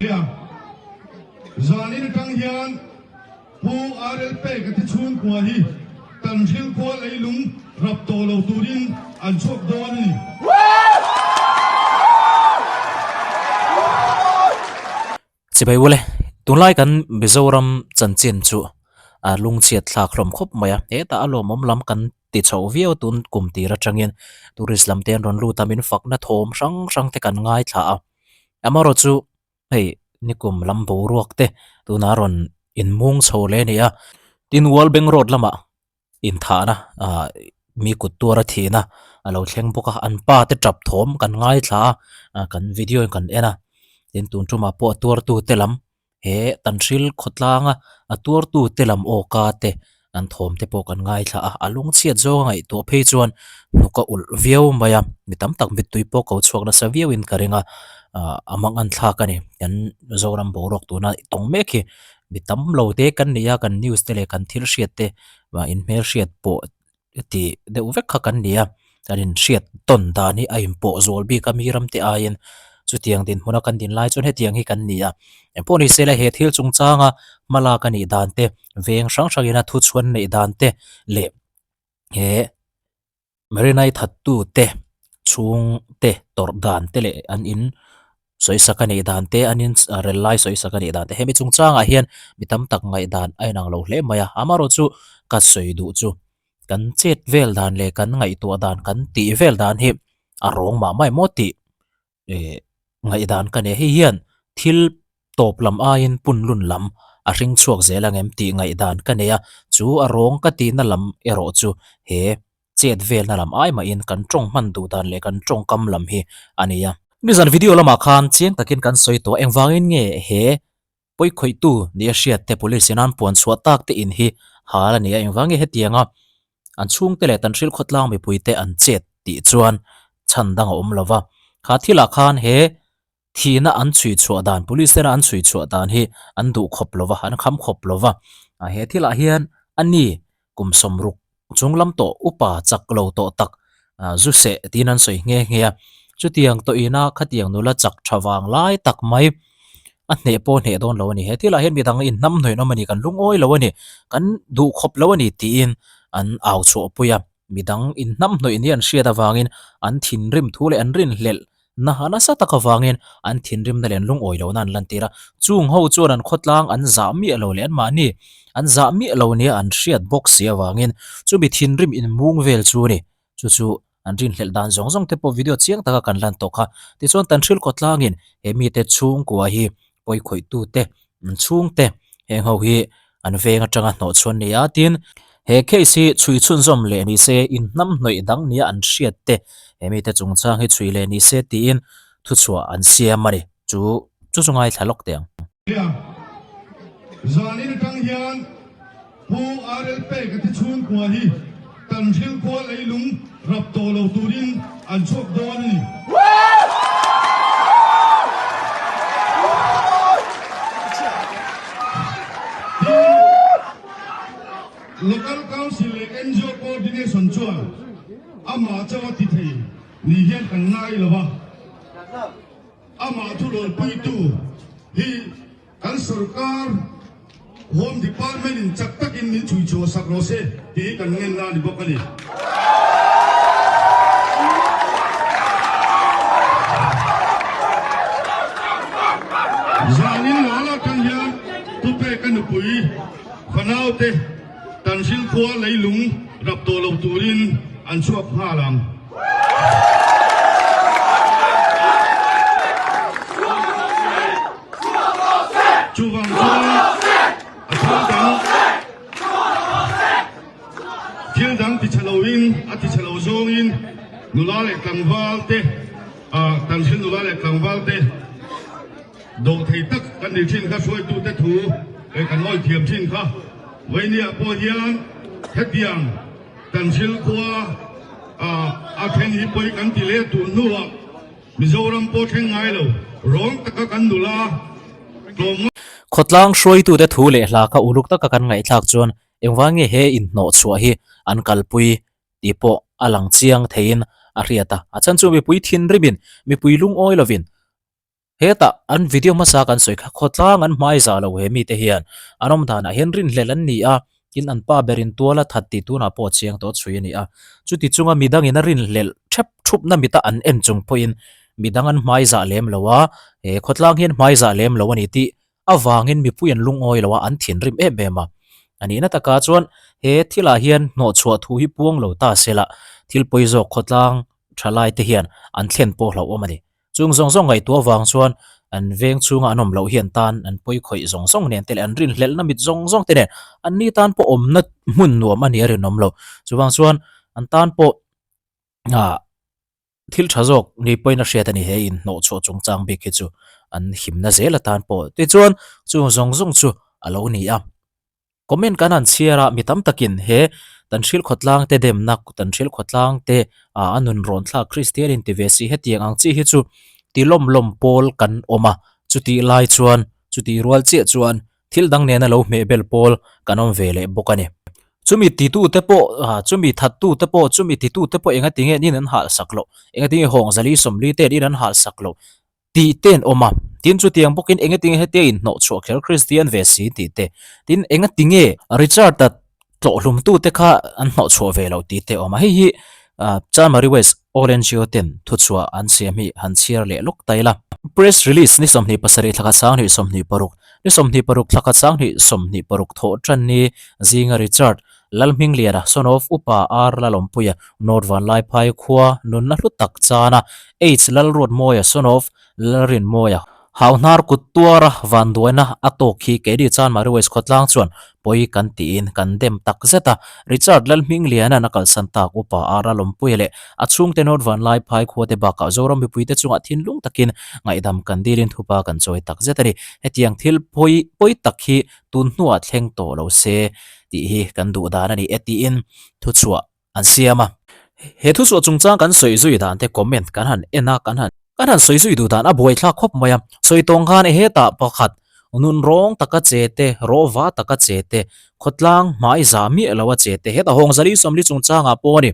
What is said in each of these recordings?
Nia, zanin atang hian Pu RL Peka te chhungkua hi Tanhril khua leilung rap tawh lo turin an chhuak dawn a ni. Chibai ule, tunlai kan Mizoram chanchin chu a lungchhiat thlak hlawm khawp mai a, hetah a lawmawm lam kan ti chho viau tun kum tir atangin tourist lam te an rawn lut a, min fakna thawm hrang hrang te kan ngaithla a. Amaherawh chu hei nikum lam boruak te tunah rawn inmung chho leh a ni a, tin World Bank Road lamah inthahna ah mi kut tuara thihna a lo thleng bawk a, an pa te tap thawm kan ngaithla a, kan video in kan en a, tin tun tumah pawh a tuartu te lam he Tanhril khawtlanga a tuartu te lam awka te an thawm te pawh kan ngaithla a, a lungchhiat zawng a ngaihtuah phei chuan hnuk a ulh viau mai a, mi tam tak mittui pawh ko chhuak nasa viau in ka ring a, ah a mang thlak a ni, kan Zoram boruak tuna tawng mek hi mi tam lo te kan ni a, kan news te leh kan thil hriat te ah in hmelhriat pawh tih deuh vek kha kan ni a, kan inhriat tawn dan hi a inpawh zual bik a mi ram te aiin chutiang dinhmuna kan din lai chuan hetiang hi kan ni a, engpawh ni se la he thil chungchanga hma lak a nih dan te veng hrang hrangin a thuchhuan neih dan te leh he Marinai thattu te chhung te tawrh dan te leh an in sawisak a nih dan te an in rel lai sawisak a nih dan te hemi chungchangah hian mi tam tak ngaihdan a inang lo hle mai a amaherawh chu ka sawi duh chu kan chet vel dan leh kan ngaihtuah dan kan tih vel dan hi a rawng mah mai maw tih eh ngaihdan ka nei hei hian thil tawp lam aiin punlun lam a hring chhuak zel ang em tih ngaihdan ka nei a chu a rawng ka tihna lam erawh chu he chet velna lam ai mahin kan tawng hman duh dan leh kan tawngkam lam hi a ni a. Nizan video lamah khan chiang takin kan sawi tawh engvangin nge he pawikhawihtu nia hriat te police in an puan chhuah tak te in hi hal a ni a engvang nge hetianga an chhungte leh tan hrilh khawtlang mipuite an chet tih chuan chhan dang a awm lo va. Kha thilah khan he Thihna an chhui chhuah dan, Police tena an chhui chhuah dan hi an duh khawp lo va, an kham khawp lo va. He thilah hian a ni kum sawmruk chung lam tawh upa chak lo tawh tak zu seh tiin an sawi nghe nghe a. Chutiang tawh ina khatiang nula chak tha vang lai tak mai a hneh pawh hneh dawn lo a ni. He thilah hian midang inhnam hnuaiin awm a ni, kan lungawi lo a ni, kan duh khawp lo a ni tiin an au chhuahpui a. Midang inhnamhnawih ni an hriat avangin an thinrim thu leh an rinhlelh na nasa tak avangin an thinrimna leh an lungawi lohna an lantir a. Chung ho chuan an khawtlang an zah miah lo leh anmahni an zah miah lo nia an hriat bawk si avangin chumi thinrim inmung vel chu a ni. Chu chu an rinhlelh dan zawng zawng te pawh video chiang taka kan lan tawh kha. Tichuan Tanhril khawtlangin he mite chhungkua hi pawikhawih-tute an chhungte heng ho hi an veng atanga hnawh chhuan ni a tin he case hi chhui chhunzawm leh ni se inhnam hnawih dang nia an hriat te he mite chungchang hi chhui leh ni se tiin thuchhuah an siam a ni chu chu chu ngaithla lawk teh ang. Nia, zanin atang hian Pu RL Peka te chhungkua hi Tanhril khua leilung rap tawh lo turin an chhuak dawn a ni. Tin, Local Council leh ngo Coordination chuan amah chauh a ti thei ni hian kan ngai lo va, amah thurawnpuitu hi Kan sorkar Home Department in chak takin min chhui chhuah sak rawh se tih hi kan ngenna a ni bawk a ni. Zanin lal atang hian Tupeka nupui fanaute Tanhril khua leilung rap tawh lo turin an chhuak nghal ang. Chuvang chuan a thil dang thil dang ti chhe loin a ti chhe lo zawngin nula leh tlangval te ah Tanhril nula leh tlangval te dawh thei tak kan ni thin kha hruaitute thu eh kan awi thiam thin kha Vainia pawh hian hetiang Tanhril khua ah a thleng hi pawi kan ti leh tun hnuah Mizoram pawh thleng ngai lo, rawng taka kan nula tlawm ngawt. Khawtlang hruaitute thu leh hla kha uluk taka kan ngaihthlak chuan engvang nge he inhnawh chhuah hi an kalpui tih pawh a lang chiang theiin a hriat a. A chhan chu mipui thinrimin, mipui lungawi lovin. Hetah an video hmasa kan sawi kha khawtlang an hmai zah lo he mite hian an awm danah hian rinhlelh an ni a, tin an pa berin tual a that tih tunah pawh a chiang tawh chhui a ni a. Chuti chunga midangin a rinhlelh thep thupna mita an en chung pawhin midang an hmai zah lem lo a, he khawtlang hian hmai zah lem lo a ni tih avangin mipui an lungawi lo a, an thinrim em em a. A nihna takah chuan he thilah hian hnawhchhuah thu hi puang lo ta se lah thil pawi zawk khawtlang thalai te hian an thlen pawh hlauhawm a ni. Chung zawng zawng ngaihtuah avang chuan an veng chhunga an awm loh hian tan an pawi khawih zawng zawng nen te leh an rinhlelhna mit zawng zawng te nen an ni tan pawh awmna hmun nuam a ni a rinawm lo. Chuvang chuan an tan pawh ah thil tha zawk ni pawhin a hriat a ni he inhnawh chhuah chungchang bik hi chu an himna zel atan pawh tichuan chung zawng zawng chu a lo ni a. Comment kan han chhiar a, mi tam takin he tan hrilh khawtlang te demna, tan hrilh khawtlang te a nun rawn thlak Kristian in ti ve si hetiang ang chi hi chu ti lawm lawm pawl kan awm a, chutih lai chuan chutih rual chiah chuan thil dang nena lo hmehbel pawl kan awm ve leh bawk a ni. Chumi titute pawh, chumi thattute pawh, chumi titute pawh engatinge in an halhsak loh, engatinge Hawngzali Sawmli ten in an halhsak loh tih te an awm a, tin chutiang bawkin engatinge hetia inhnawh chhuah kher Kristian ve si tih te, tin engatinge Richard-a tlawhhlumtu te kha an hnawh chhuah ve loh tih te a awm a, hei hi Chanmari West All NGO ten thuchhuah an siam hi han chhiar leh lawk ta ila. Press release ni 27 thlakhat 2026, ni 26 thlakhat 2026 thawh tan ni zinga Richard Lalhmingliana, son of Upa R Lalawmpuia, North Vanlaiphai khua nunna hlu tak chana H Lalruatmawia, son of Lalrinmawia, Hauhnar kut tuara vanduaina a tawk hi keini Chanmari West khawtlang chuan pawi kan tiin kan dem tak zet a. Richard Lalhmingliana'n a kalsan tak Upa R Lalawmpuia leh a chhungte North Vanlaiphai khuate bakah Zoram mipuite chungah thinlung takin ngaihdam kan dilin thupa kan chawi tak zet a ni. Hetiang thil pawi pawi tak hi tun hnuah thleng tawh lo se tih hi kan duh dan a ni e tiin thuchhuah an siam a. He thuchhuah chungchang kan sawi zui dan te comment kan han en a, kan han kan han sawi zui duh dan a buaithlak khawp mai a. Sawi tawng khan hetah pakhat nun rawng taka che te, rawva taka che te, khawtlang hmai za miah lo a che te, hetah hawng zali sawmli chungchangah pawh a ni.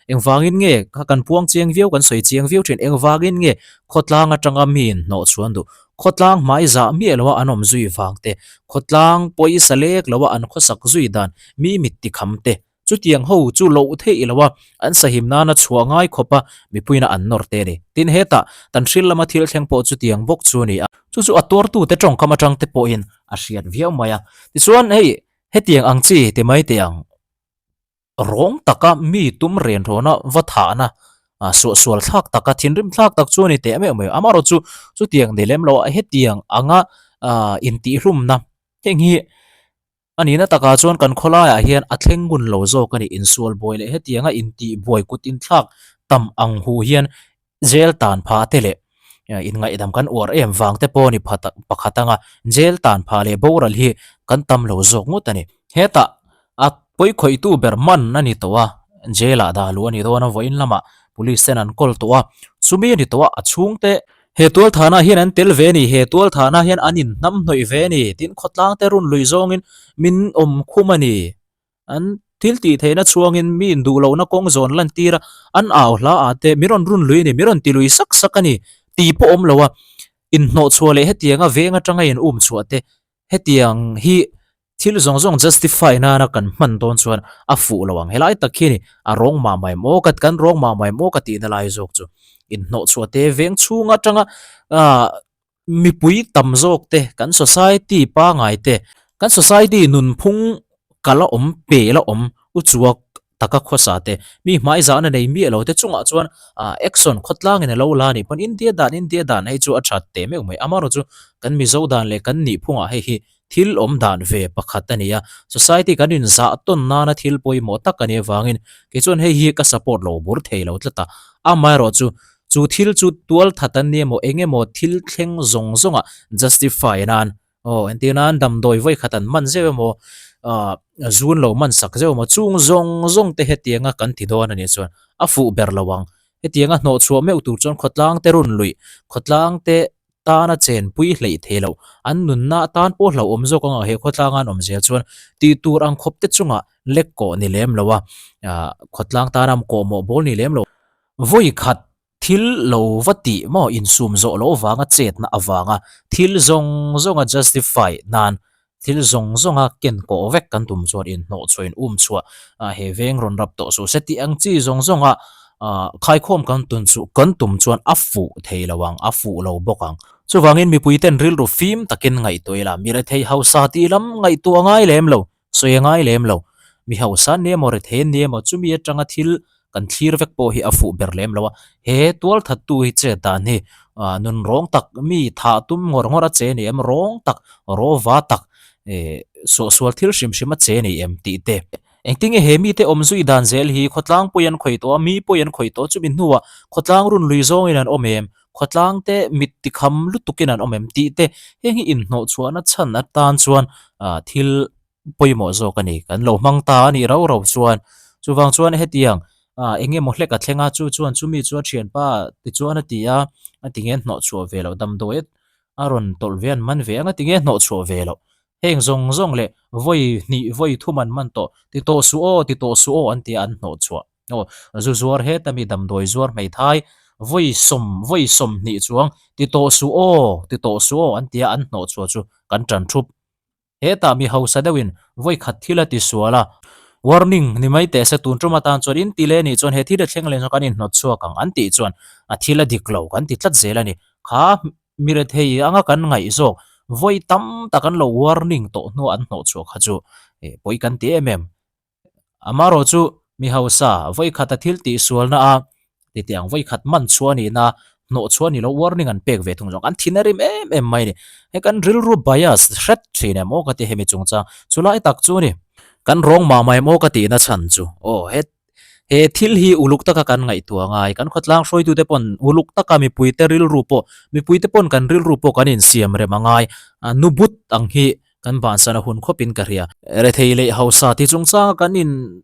Engvangin nge kha kan puang chiang viau, kan sawi chiang viau thin, engvangin nge khawtlang atanga miin hnawh chhuan duh? Khawtlang hmai zah miah loa an awm zui vang te, khawtlang pawisa lek loa an khawsak zui dan mi mit ti kham te, chutiang ho chu loh theih loa an sahim nana chhuah ngai khawpa mipuina an nawr te a ni. Tin hetah tan hril lama thil thleng pawh chutiang bawk chu a ni a. Chu chu a tuartute tawngkam atang te pawhin a hriat viau mai a. Tichuan hei hetiang ang chi ti mai teh ang. Rawng taka mi tum ren rawna va thahna suahsual thlak taka thinrim thlak tak chu a ni teh meuh mai. Amaherawh chu chutiang ni lem lo a hetiang anga intihhlumna heng hi a nihna takah chuan kan khawlaiah hian a thleng ngun lo zawk a ni. Insual buai leh hetianga intihbuai kut inthlak tam ang hu hian Jail tan phah te leh inngaihdam kan uar em vang te pawh a ni pakhat anga jail tan phah leh boral hi kan tam lo zawk ngawt a ni. Hetah a pawikhawihtu ber man a ni tawh a, jail ah dah luh a ni dawn a, vawiin lamah police ten an kawl tawh a, chumi a ni tawh a, a chhungte he tualthahna hian an tel ve a ni, he tualthahna hian an inhnamhnawih ve a ni, tin khawtlang te run lui zawngin min awm khum a ni. An thil tih theihna chhuangin mi induh lohna kawng zawn lantir a, an au hla ah te mi rawn run lui a ni, mi rawn ti lui sak sak a ni tih pawh awm lo a, inhnawh chhuah leh hetianga veng atanga in um chhuah te hetiang hi thil zawng zawng justify nana kan hman dawn chuan a fuh lo ang. Helai tak hi a ni, a rawng mah mai maw ka kan rawng mah mai maw ka tihna lai zawk chu inhnawh chhuah te veng chhung atanga ah Mipui tam zawk te, kan society pangai te, kan society nunphung kal a awm, pe la awm, uchuak taka khawsa te, mi hmaizahna nei miah lo te chungah chuan action khawtlangin a lo la a nih pawn India dan India dan hei chu a that teh meuh mai. Amaherawhchu kan Mizo dan leh kan nihphungah hei hi thil awm dan ve pakhat a ni a, society kan inzah tawn nana thil pawimawh tak a nih avangin kei chuan hei hi ka support lo bur thei lo tlat a, amaherawhchu chu thil chu tual that an ni emaw eng emaw thil thleng zawng zawngah justify nan aw entir nan damdawi vawi khat an man zeuh emaw ah zun lo man sak zeuh emaw chung zawng zawng te hetianga kan ti dawn a nih chuan a fuh ber lo ang, hetianga hnawhchhuah meuh tur chuan khawtlang te run luih khawtlang te tana chenpui hleih thei loh, an nunna atan pawh hlauhawm zawk anga he khawtlanga an awm zel chuan tih tur ang khawp te chungah lek kawh ni lem lo a, khawtlang tana kawhmawh bawl ni lem lo. Vawi khat Thil lo va tih maw insum zawh loh vanga chetna avanga thil zawng zawnga justify nan thil zawng zawnga ken kawh vek kan tum chuan inhnawh chhuah in um chhuah he veng rawn rap tawh suh se tih ang chi zawng zawnga khaikhawm kan tun chu kan tum chuan a fuh thei lo ang a fuh lo bawk ang. Chuvangin mipui ten rilru fim takin ngaihtuah ila mi rethei hausa tih lam ngaihtuah a ngai lem lo. Sawi a ngai lem lo. Mi hausa an ni emaw, rethei an ni emaw, chumi atanga thil kan thlir vek pawh hi a fuh ber lem lo a. He tualthattu hi chet dan hi nun rawng tak, mi thah tum ngawr ngawr a che ni em, rawng tak, rawva tak, suahsual thil hrim hrim a che ni em tih te. Engtinge he mite awm zui dan zel hi khawtlang pawi an khawih tawh a, mi pawi an khawih tawh chumi hnuah khawtlang run lui zawngin an awm em, khawtlang te mit tikham lutukin an awm em tih te heng hi inhnawhchhuahna chhan atan chuan thil pawimawh zawk a ni. Kan lo hmang ta a nih rau rau chuan chuvang chuan hetiang eng emaw hlek a thleng a chu chuan chumi chu a thianpa tichuan a ti a a ti nge hnawhchhuah ve loh damdawi a rawn tawlh ve an man ve ang a ti nge hnawhchhuah ve loh heng zawng zawng leh vawi hnih vawi thum an man tawh ti tawh suh aw ti tawh suh aw an ti a an hnawhchhuah. Aw, zu zuar heta mi damdawi zuar hmeithai vawi sawm vawi 20 chuang ti tawh suh aw, ti tawh suh aw an tia an hnawh chhuah chu kan tan thup. Hetah mi hausa deuhin vawi khat thil a ti sual a, warning ni mai teh se tun tum atan chuan in ti leh nih chuan he thil a thleng leh chuan kan inhnawt chhuak ang an tih chuan a thil a dik lo kan ti tlat zel a ni. Kha mi rethei anga kan ngaih zawk vawi tam tak an lo warning tawh hnuah an hnawh chhuah kha chu pawi kan ti em em. Amaherawh chu mi hausa vawikhat a thil tih sualna a titi ang vawikhat man chhuah a nihna hnawh chhuah a ni lo warning an pek ve thung zawng an thin a rim em em mai a ni. Hei kan rilru bias hret thin em aw ka ti hemi chungchang chulai tak chu a ni. Kan rawng mah mah em aw ka tihna chhan chu aw he he thil hi uluk taka kan ngaihtuah ngai kan khawtlang hruaitute pawn uluk taka mipuite rilru pawh mipuite pawn kan rilru pawh kan insiam rem a ngai nubut ang hi Kan bansan a hun khawpin ka hria. Rethei leh hausa ti chungchanga kan in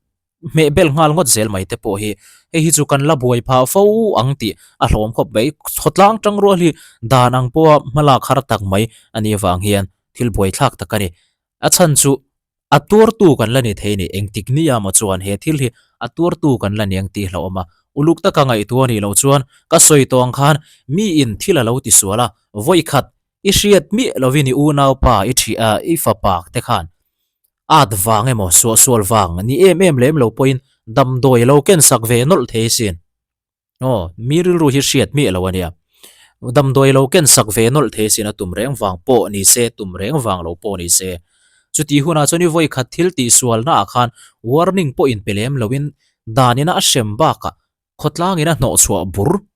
hmeh bel nghal ngawt zel mai te pawh hi hei hi chu kan la buai phah fo ang tih a hlawm khawp mai. Khawtlang tang rual hi dan ang pawha hmalak har tak mai a nih avang hian thil buaithlak tak a ni. A chhan chu a tuartu kan la ni thei a ni. Engtik ni ah maw chuan he thil hi a tuartu kan la ni ang tih hlauhawm a. Uluk taka ngaihtuah a nih loh chuan ka sawi tawh ang khan miin thil a lo tisual a, vawikhat I hriat miah lovin i unaupa, i ṭhi a, i fapa te khan at vang emaw, suahsual vang ni em em lem lo pawhin damdawi a lo ken sak ve nawlh thei asin. Aw, mi rilru hi hriat miah lo a nia. Damdawi a lo ken sak ve nawlh thei asin a tum reng vang pawh ni se, tum reng vang lo pawh ni se. Chutih hunah chuan i vawi khat thil tihsualnaah khan warning pawh inpe lem loin danina a hrem bakah khawtlangin a hnawhchhuah bur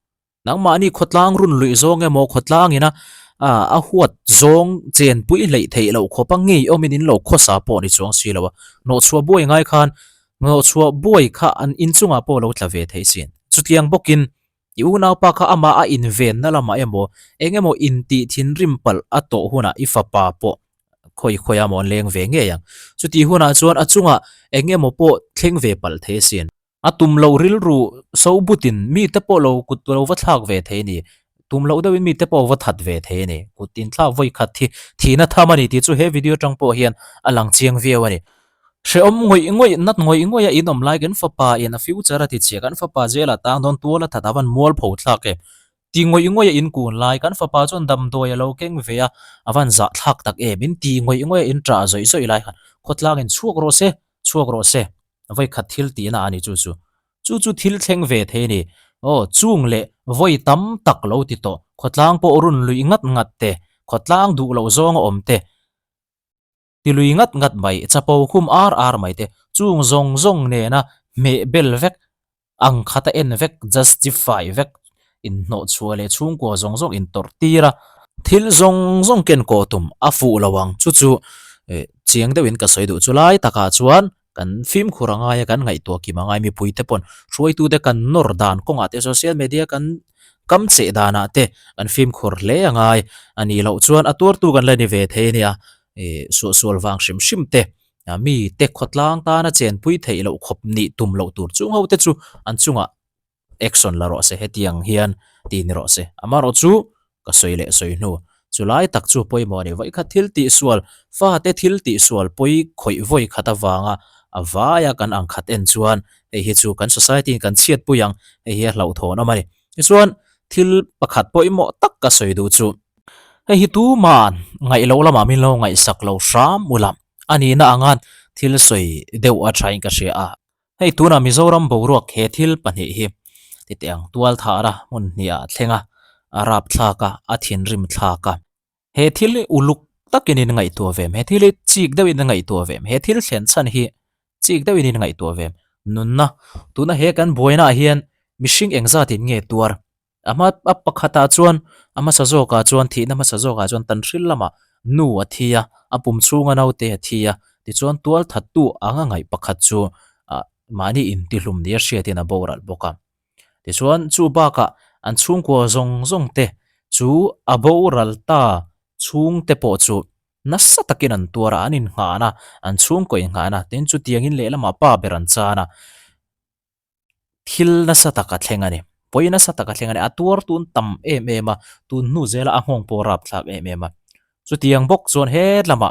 Nangmahni khawtlang run luih zawng emaw khawtlang ina a huat zawng chenpui hleih theih loh khawpa ngei awmin in lo khawsa pawh ni chuang si lo a. Hnawhchhuah buai ngai khan hnawhchhuah buai kha an inchungah pawh lo tla ve thei sin. Chutiang bawkin i unaupa kha amah a invenna lamah emaw eng emaw intih thinrim palh a tawh hunah i fapa pawh khawi khawi a maw an leng ve ngei ang. Chutih hunah chuan a chungah eng emaw pawh thleng ve palh thei sin. A tum loh rilru so butin mite pawh lo kut lo va thlak ve thei a ni. Tum loh deuhin mite pawh va that ve thei a ni. Kut inthlak vawi khat hi thihna tham a ni tih chu he video atang pawh hian a lang chiang viau a ni. Hrehawm ngawih ngawih, nat ngawih ngawih a inawm lai kan fapa in a future a ti chhia, kan fapa jail ah tang dawn tual a that a van mualpho thlak em. Ti ngawih ngawih a in kun lai, kan fapa chuan damdawi a lo keng ve a, a van zah thlak tak em. In ti ngawih ngawih a in ṭah zawih zawih lai khan khawtlang in chhuak rawh se, chhuak rawh se. Vawi khat thil tihna a ni chu chu. Chu chu thil thleng ve thei a ni. Aw, chung leh vawi tam tak lo ti tawh, khawtlang pawh run luih ngat ngat te, khawtlang duh loh zawng a awm te, ti lui ngat ngat mai, chapo khum ar ar mai te, chung zawng zawng nena hmeh bel vek ang khata en vek, justify vek, inhnawhchhuah leh chhungkua zawng zawng intawrh tir a, thil zawng zawng ken kawh tum a fuh lo ang chu chu chiang deuhin ka sawi duh chu lai takah chuan kan fimkhur a ngai a, kan ngaihtuah kim a ngai mipuite pawn hruaitute kan nawr dan kawngah te social media kan kam cheh danah te kan fimkhur hle a ngai a nih loh chuan a tuartu kan la ni ve thei a nia suahsual vang hrim hrim te. Mi te khawtlang tana chenpui theih loh khawp nih tum loh tur chung ho te chu an chungah action la rawh se hetiang hian ti ni rawh se. Amaherawh chu ka sawi leh sawi hnu chu lai tak chu pawimawh a ni. Vawikhat thil tihsual fate thil tihsual pawi khawih vawikhat avanga a vaia kan ang khat en chuan hei hi chu kan society in kan chhiatpui ang hei hi a hlauhthawn awm a ni. Tichuan thil pakhat pawimawh tak ka sawi duh chu hei hi tuman ngaih loh lamah min lo ngaihsak lo hram ula a nihna anga thil sawi deuh a thain ka hria a. Hei tunah Mizoram boruak he thil pahnih hi titeh ang tual thahna hmun hnih ah thleng a, a rap thlak a, a thinrim thlak a. He thil hi uluk takin in ngaihtuah ve em? He thil hi chik deuhin in ngaihtuah ve em? He thil thlen chhan hi chik deuhin in ngaihtuah ve em? Nunna, tuna he kan buaina ah hian mihring engzatin nge tuar? A hma a pakhatah chuan a hmasa zawkah chuan thihna hmasa zawkah chuan tanhril lamah nu a thi a, a pum chhunga naute a thi a, tichuan tual thattu anga ngaih pakhat chu ah mahni intihlum nia hriatin a boral bawk a. Tichuan chu bakah an chhungkua zawng zawng te chu a boral ta chhungte pawh chu nasa takin an tuar a, an inngahna, an chhungkaw inngahna, tin chutiangin lehlamah pa ber an chan a. Thil nasa tak a thleng a ni. Pawi nasa tak a thleng a ni. A tuar tun tam em em a, tun hnu zela a nghawng pawh rap thlak em em a. Chutiang bawk chuan hetlama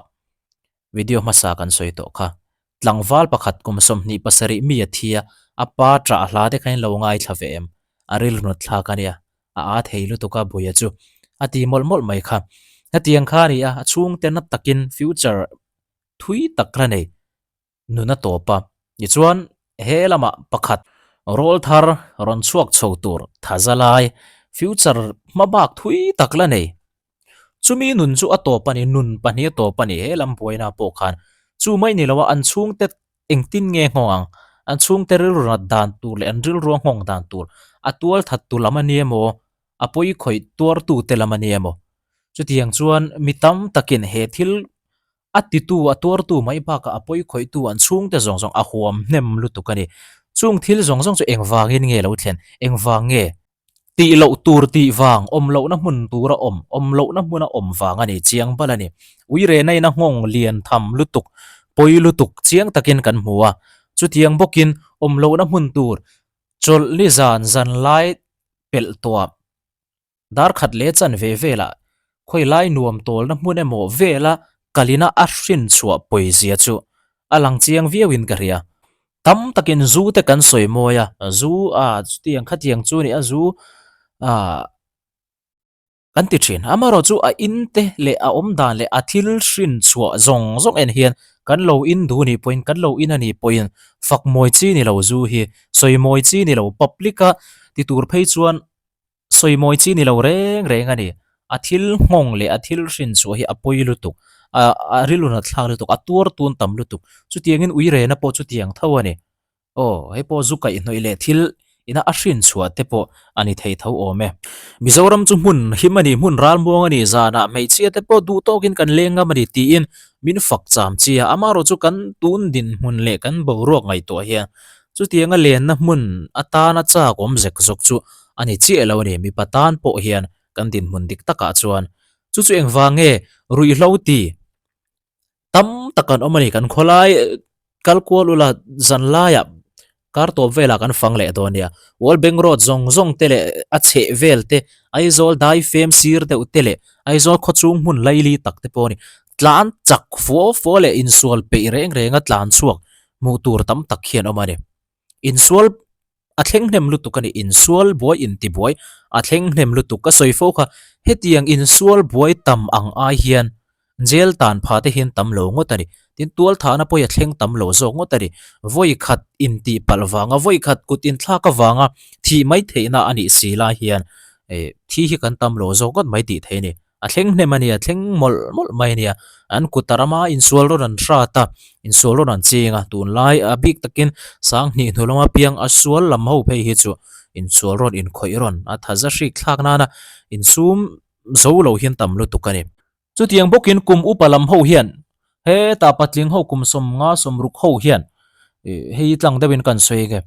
video hmasa kan sawi tawh kha. Tlangval pakhat kum 27 mi a thi a, a pa ṭah hla te kha in lo ngaithla ve em? A rilru nat thlak a nia. A â thei lutuk a buia chu. A ti mawlh mawlh mai kha. Hetiang kha a ni a, a chhungte na takin future thui tak la nei. Nun a tawp a, tichuan he lamah pakhat rawl thar rawn chhuak chho tur thaza lai future hma bak thui tak la nei. Chumi nun chu a tawp a ni, nun pahnih a tawp a ni he lam buaina pawh khan chu mai ni lo a, an chhungte engtin nge nghawng ang, an chhungte rilru nat dan tur leh an rilru a nghawng dan tur a tual that tu lam a ni emaw a pawi khawih tuartute lam a ni emaw. Chutiang chuan mi tam takin he thil A titu, a tuartu mai bakah a pawi khawihtu an chhungte zawng zawng a huam hnem lutuk a ni. Chung thil zawng zawng chu engvangin nge lo thlen? Engvang nge? Tih loh tur tih vang, awm lohna hmun tura awm, awm lohna hmuna awm vang a ni chiang bal a ni. Uirena-in a nghawng lian tham lutuk, pawi lutuk chiang takin kan hmu a. Chutiang bawkin awm lohna hmun tur chawlh ni zan zan lai pelh tawh Dar khat leh chan ve velah khawi lai nuam tawlna hmun emaw vela kalina a hrin chhuah pawizia chu a lang chiang viauin ka hria. Tam takin zu te kan sawi mawi a, zu a chutiang khatiang chu nia zu a kan ti thin. Amaherawh chu a in te leh a awm dan leh a thil hrin chhuah zawng zawng en hian kan lo in duh nih pawhin kan lo in a nih pawhin fak mawi chi ni lo zu hi sawi mawi chi ni lo public a ti tur phei chuan Sawi mawi chi ni lo reng reng a ni. A thil nghawng leh a thil hrin chhuah hi a pawi lutuk, a a rilru nat thlak lutuk, a tuar tun tam lutuk. Chutiangin uirena pawh chutiang tho a ni. Aw, hei pawh zu kaihhnawih leh thil ina a hrin chhuah te pawh a ni thei tho awm e. Mizoram chu hmun him a ni, hmun ralmuang a ni, zanah hmeichhia te pawh duh tawkin kan leng ngam a ni tiin min fak cham chi a. Amaherawh chu kan tun dinhmun leh kan boruak ngaihtuah hian chutianga lenna hmun atana chak awm zek zawk chu A ni chiah lo a ni, mipa tan pawh hian kan dinhmun dik takah chuan chu chu engvang nge ruihhlo ti tam tak kan awm a ni, kan khawlai kal kual ula zan laiah kar tawp velah kan fang leh dawn nia, World Bank Road zawng zawng te leh a chheh vel te, Aizawl dai fem sir deuh te leh Aizawl khawchhung hmun laili tak te pawh a ni, tlan chak fuau fuau leh insual peih reng renga tlan chhuak hmuh tur tam tak hian awm a ni, insual. A thleng hnem lutuk a ni, insual buai intibuai a thleng hnem lutuk ka sawi fo kha, hetiang insual buai tam ang ai hian jail tan pha te hian tam lo ngawt a ni, tin tual thahna pawh hi a thleng tam lo zawk ngawt a ni, vawi khat intih palh vanga vawi khat kut inthlak avanga thih mai theihna a nih si lai hian thi hi kan tam lo zawk ngawt mai tih theih a ni. A thleng hnem a nia, thleng mawlh mawlh mai a nia. An kut a rama insual rawn an hrat a, insual rawn an ching a. Tunlai a bik takin Sanghnih hnu lama piang a sual lam ho phei hi chu insual rawn inkhawih rawn a thaza hrik thlak nana insum zo lo hian tam lutuk a ni. Chutiang bawkin kum upa lam ho hian hetah patling ho kum 50 60 ho hian hei tlang deuhin kan sawi nge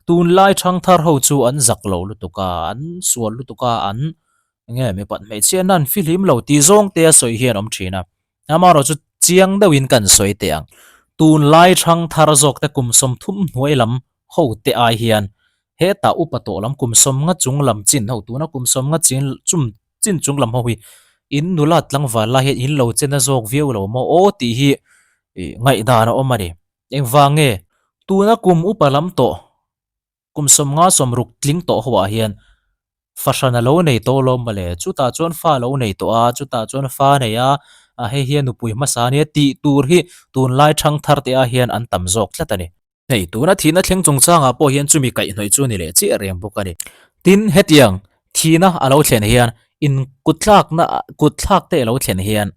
Tunlai thangthar ho chu an zak lo lutuk a, an sual lutuk a, an enge mipat hmeichhia nan fihlim lo tih zawng te a sawi hian awm thin a. Amaherawh chu chiang deuhin kan sawi teh ang. Tunlai thangthar zawk te kum 30 hnuai lam ho te ai hian hetah upa tawh lam kum 50 chung lam chin ho tuna kum 50 chin chum chin chung lam ho hi in nula tlangval lai hian in lo che na zawk viau lo maw aw tih hi ngaihdan a awm a ni. Engvang nge? Tuna kum upa lam tawh, kum 50 60 tling tawh ho ah hian Fahran a lo nei tawh lawm mawle, chutah chuan fa a lo nei tawh a, chutah chuan fa a nei a, hei hi a nupui hmasa a nia tih tur hi tunlai thangthar te ah hian an tam zawk tlat a ni. Hei, tuna thihna thleng chungchangah pawh hian chumi kaihhnawih chu ni leh chiah reng bawk a ni. Tin, hetiang thihna a lo thlen hian in kutthlakna kutthlak te a lo thlen hian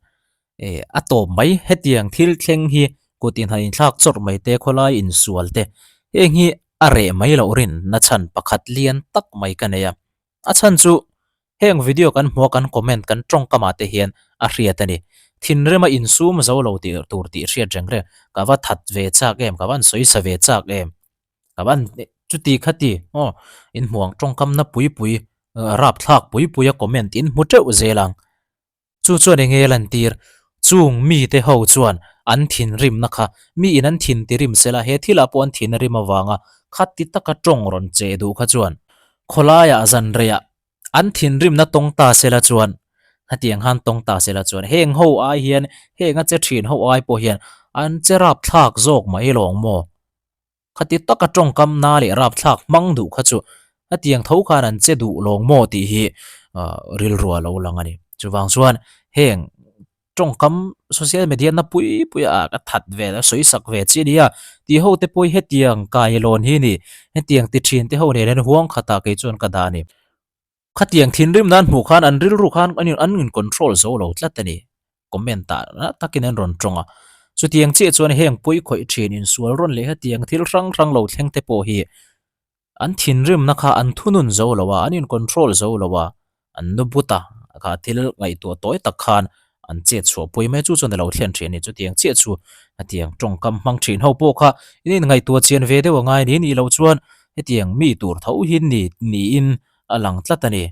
eh a tawp mai. Hetiang thil thleng hi kut inha inthlak chawrh mai te, khawlai insual te, heng hi a reh mai loh rinna chhan pakhat lian tak mai ka nei a. A chhan chu heng video kan hmuha kan comment kan tawngkam ah te hian a hriat a ni. Thinrema insum zo lo tih tur tih hriat reng reng ka va that ve chak em, ka van sawi sa ve chak em, ka van chuti khati aw inhmuang tawngkam na pui pui rapthlak pui pui a comment in hmu teuh zel ang. Chu chuan eng nge lantir? Chung mite ho chuan an thinrimna kha miin an thin ti rim sela, he thilah pawh an thin a rim avanga khati taka tawng rawn che duh kha chuan khawlaiah zan reiah an thinrimna tawng ta sela chuan hetiang han tawng ta sela chuan heng ho ai hian heng a che thin ho ai pawh hian an che rapthlak zawk mai lawng maw? Khati taka tawngkam na leh rapthlak hmang duh kha chu hetiang tho khan an che duh lawng maw tih hi rilru a lo lang a ni. Chuvang chuan heng tawngkam social media na pui pui a ka that ve a sawi sak ve chi a nia tih ho te pawh hi hetiang kailawn hi a ni. Hetiang ti thin te ho nen hian huang khatah kei chuan ka dah a ni. Khatiang thinrim nan hmuh khan an rilru khan an an in control zo lo tlat a ni. Comment ah nasa takin an rawn tawng a. Chutiang chiah chuan heng pawi khawih thin insual rawn leh hetiang thil hrang hrang lo thleng te pawh hi an thinrimna kha an thunun zo lo a, an in control zo lo a, an nu but a, kha thil ngaihtuah tawi tak khan an chet chhuah pui mai chu chuan a lo thlen thin a ni. Chutiang chiah chu hetiang tawngkam hmang thin ho pawh kha in inngaihtuah chian ve deuh a ngai a ni. Nih loh chuan hetiang mi tur tho hi ni niin a lang tlat a ni.